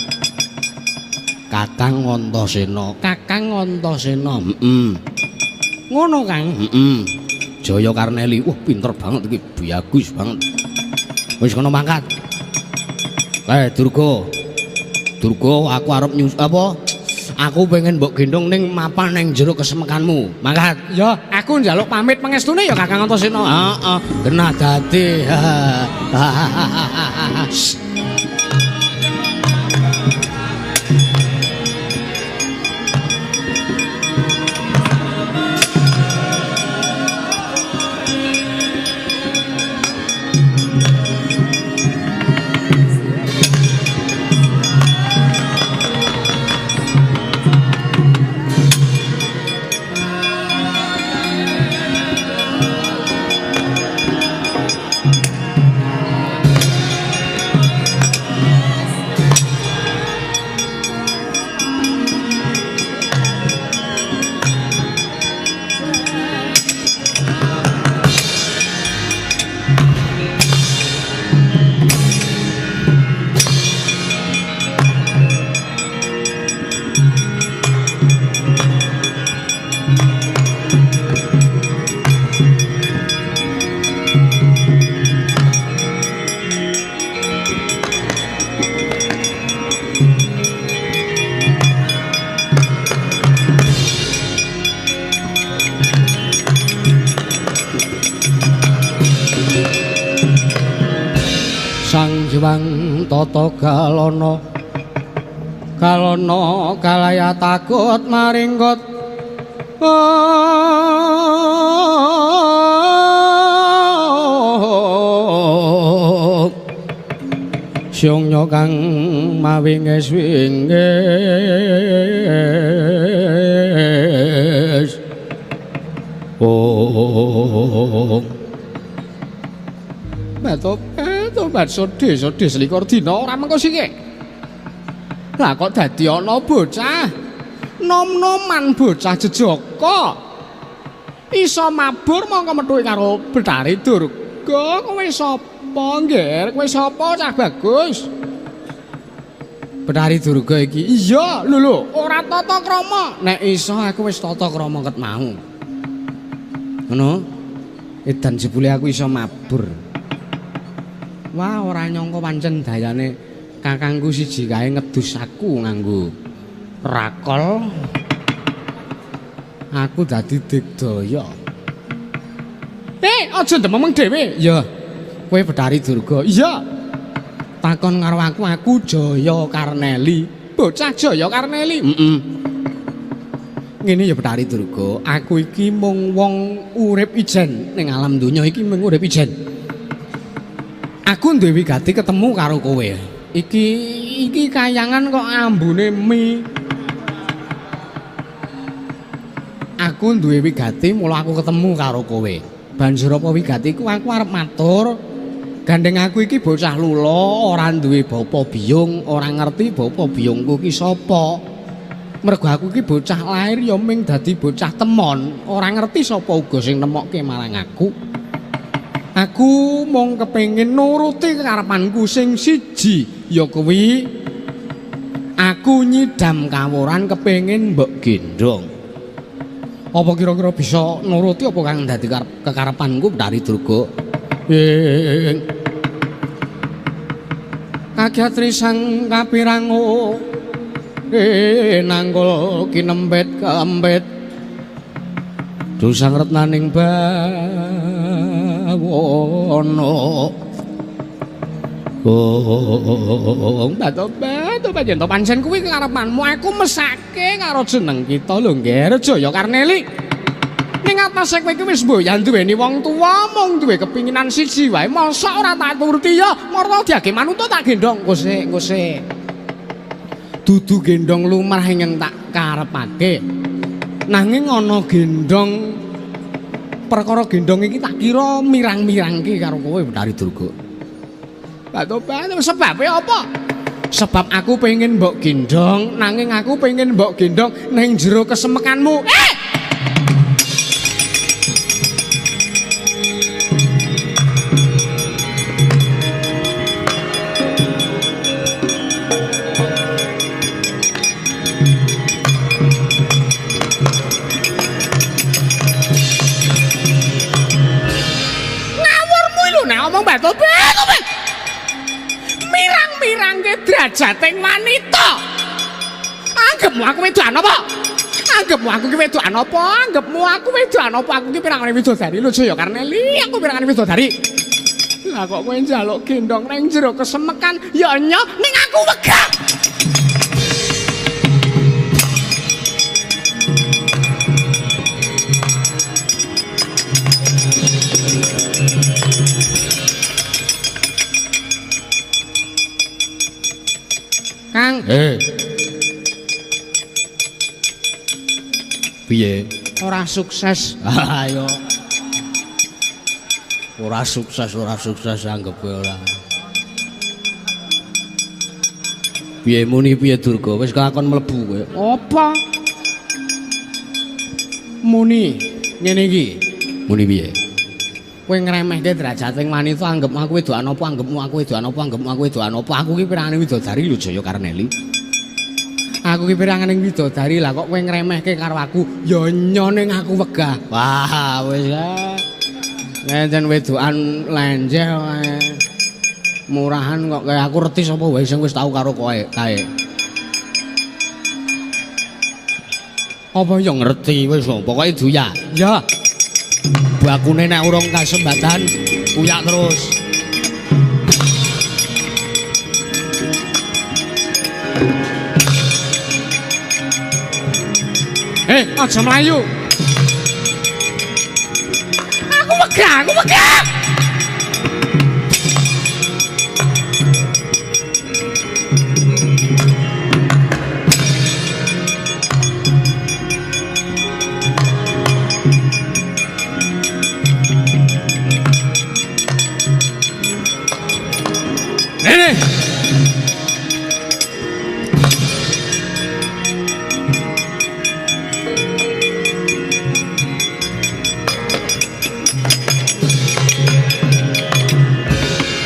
Kakang Antasena. Kakang Antasena. Heeh. Ngono, Kang. Heeh. Jaya Karneli. Wah, pinter banget iki, bagus banget. Wis kono mangkat. Durga. Durga, aku arep apa? Aku pengen mbok gendong ning mapan ning jero kesemekanmu. Mangkat. Ya, aku njaluk pamit pangestune ya Kakang Antasena. Heeh, kena dadi. Sang Tata Galana Galana kalaya takut maringgot Syongnya kang mawinges wingis oh. Batobat sodhe selikur dina ora mengko sike. Lah kok dadi ana bocah nom-noman bocah jejaka. Iso mabur mongko methuki karo Bathari Durga. Kowe sapa, Ngger? Kowe sapa cah bagus? Bathari Durga iki. Iya, lho lho, ora tata krama. Nek iso aku wis tata krama ket mau. Ngono. Edan jebule aku iso mabur. Wah, ora nyangka pancen dayane kakangku siji kae ngedus aku nganggo rakol. Aku dadi digdaya. Aja ndememeng dhewe. Ya. Kowe Bathari Durga. Iya. Takon karo aku, aku Jaya Karneli. Bocah Jaya Karneli. Heeh. Ngene ya Bathari Durga, aku iki mung wong urip ijen ning alam donya iki mung urip ijen. Aku duwe wigati ketemu karo kowe. Iki iki kayangan kok ambune mie. Aku duwe wigati mula aku ketemu karo kowe. Banjur apa wigatiku aku arep matur. Gandeng aku iki bocah lula, ora duwe bapa biyung, ora ngerti bapa biyungku iki sapa. Mergo aku iki bocah lair ya ming dadi bocah temon, ora ngerti sapa uga sing nemokke marang aku. Aku mung kepengin nuruti kekarepanku sing siji, ya kuwi aku nyidam kawuran kepengin mbok gendhong. Apa kira-kira bisa nuruti apa kang dadi kekarepanku Bathari Durga? Kagyatri sang kapirango nanggul kinempit kempit dosang retnaning bawono. Oh, batobat yen to pancen kuwi kekarepanmu aku mesake karo jeneng kita lho Ngger Jaya Karneli. Ning atase kowe iki wis mboyan duweni wong tuwa mung duwe kepinginan siji wae, mosok ora tak turuti ya marta diage manut tak gendhong. Engko sik. Dudu gendhong lumrah ingkang tak karepake. Nanging ana gendhong perkara gendhong iki tak kira mirang-mirangke karo kowe Bathari Durga. Batobat sebabe apa? Sebab aku pengen mbok gendhong, nanging aku pengen mbok gendhong ning jero kesemekanmu. Ngawurmu lho nek omong batobat. Mirang-mirangke drajating wanita. Anggepmu aku wedokan apa? Anggepmu aku ki wedokan apa? Anggepmu aku wedokan apa? Aku ki pirangane widodari lho Jaya Karneli, aku pirangane widodari. Lah kok kowe njaluk gendhong nang jero kesemekan ya nyoh ning aku wegah. Kang. Piye? Ora sukses. Ayo. Ora sukses anggep ora. Piye muni piye Durga? Wis kelakon mlebu kowe. Apa? Muni ngene iki. Muni piye? Kowe ngremehke drajating wanita, anggepmu aku wedokan apa, anggepmu aku wedokan apa, anggepmu aku wedokan apa. Aku ki pirangane widodari lho Jaya Karneli. Aku ki pirangane widodari, lah kok kowe ngremehke karo aku? Ya nyo ning aku wegah. Wah, wis ah. Nek wedokan lenjeh wae. Murahan kok kaya aku reti sapa wae sing wis tau karo kowe kae. Apa ya ngerti wis pokoke duya. Ya. Bakune nek urung kasembatan kuyak terus. Aja mlayu. Aku wegah, aku wegah.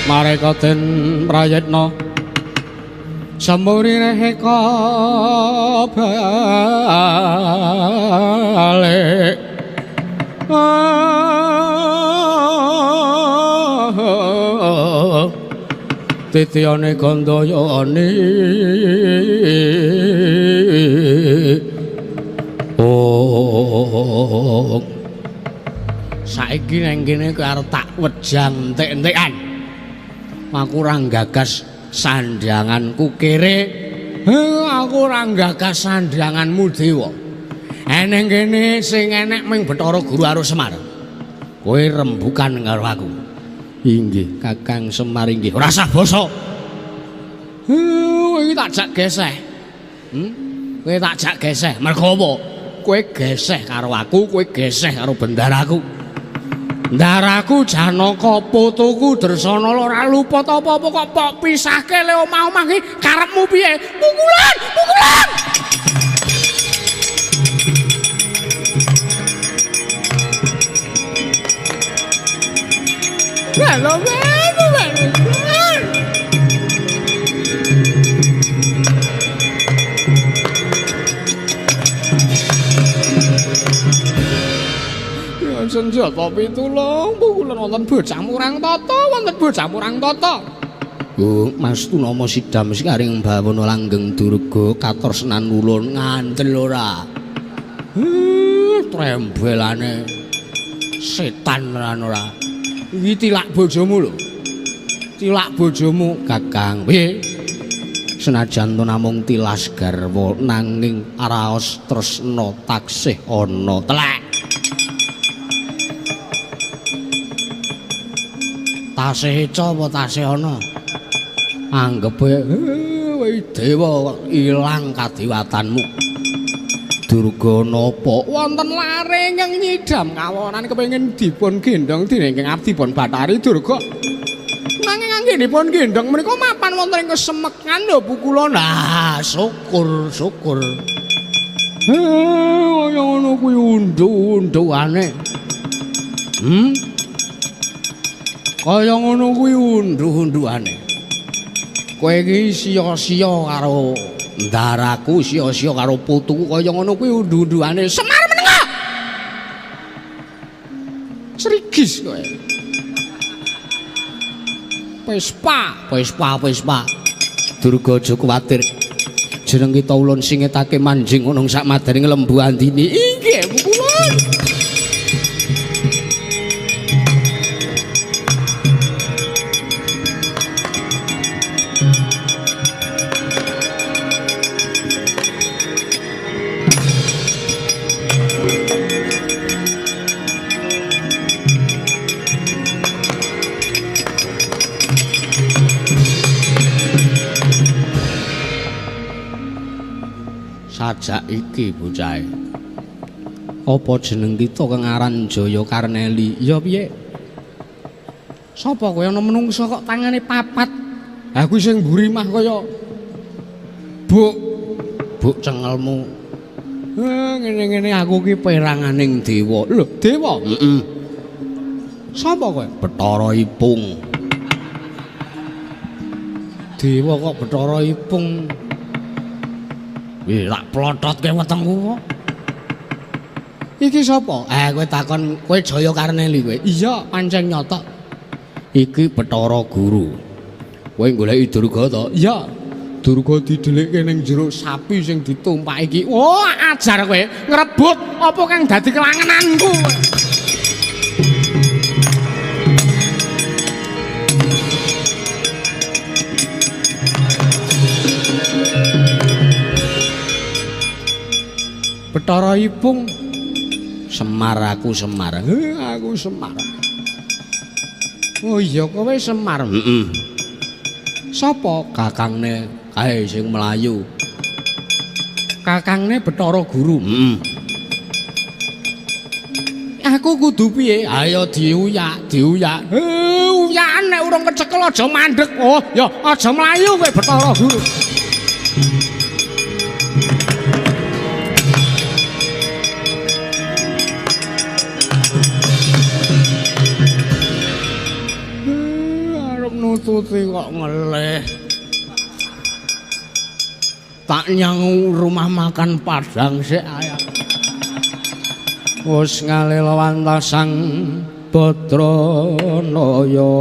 Mareka den prayitna samuri reheka balik. Titiyane Gandayani. Oh, saiki nang kene kowe arep tak wejang entek-entekan. Aku ora nggagas sandhanganku kere. Aku ora nggagas sandhanganmu dewa. Eneng kene sing enek ming Bathara Guru karo Semar. Kowe rembukan karo aku. Inggih, Kakang Semar inggih. Ora usah basa. Kowe iki tak jak geseh. Kowe tak jak geseh. Mergo apa? Kowe geseh karo aku, kowe geseh karo bendaraku. Ndaraku Janaka putuku Dresanala ora luput apa-apa kok pok pisahke le omah-omah iki karepmu piye? Pukulan, pukulan. Halo, senjata pitulung pukulan wonten bocah murang tata, wonten bocah murang tata. Oh, Mas Tunama sidam sekaring bawana langgeng durga katorsenan ulun ngandel ora. Trembelane setan lan ora. Iki tilak bojomu lho. Tilak bojomu, Kakang. Piye? Senajan to namung tilas garwa nanging raos tresna taksih ana. Telek. Tasih eca apa tasih ana? Anggepe kowe dewa ilang kadiwatanmu. Durga napa? Wonten lare ingkang nyidam kawonan kepengin dipun gendhong dening ingkang abdi pun Bathari Durga. Nanging anggenipun gendhong menika mapan wonten ing kesemekan lho pukulan. Ah, syukur, syukur. Kaya ngono kuwi unduh-unduhane. Kaya ngono kuwi unduh-unduhane. Kowe iki sia-sia karo ndaraku, sia-sia karo putuku kaya ngono kuwi unduh-unduhane. Semar menengah. Srigis kowe. Pespa, pespa, pespa. Durga aja kuwatir. Jeneng kita ulun singetake manjing ana sak madaning Lembu Andini. Inggih, pukulun. Sajak iki bocahe. Apa jeneng kita kang aran Jaya Karneli? Ya piye? Sapa kowe ana menungsa kok tangane papat? Aku sing mburi mah kaya buk buk cengelmu. Ngene-ngene aku ki peranganing dewa. Lho, dewa? Heeh. Sapa kowe? Bathara Ipung. Dewa kok Bathara Ipung? Wih, tak plototke wetengku kok. Iki sapa? Kowe takon kowe Jaya Karneli kowe. Iya, pancen nyata. Iki Bathara Guru. Kowe goleki Durga to? Iya. Durga didhelikke ning jero sapi sing ditumpak iki. Oh, ajar kowe ngrebut apa kang dadi kelangenanku. Bathara Ipung. Semar aku Semar. Aku Semar. Oh iya kowe Semar. Heeh. Sapa kakangne kae sing mlayu? Kakangne Bathara Guru. Heeh. Aku kudu piye? Ayo diuyak, diuyak. Uyakan nek urung kecekel aja mandek. Oh, ya aja mlayu kowe Bathara Guru. Tuti kok ngelih. Tak nyang rumah makan Padang sik ayo. Wis ngalih wantasang Badranaya.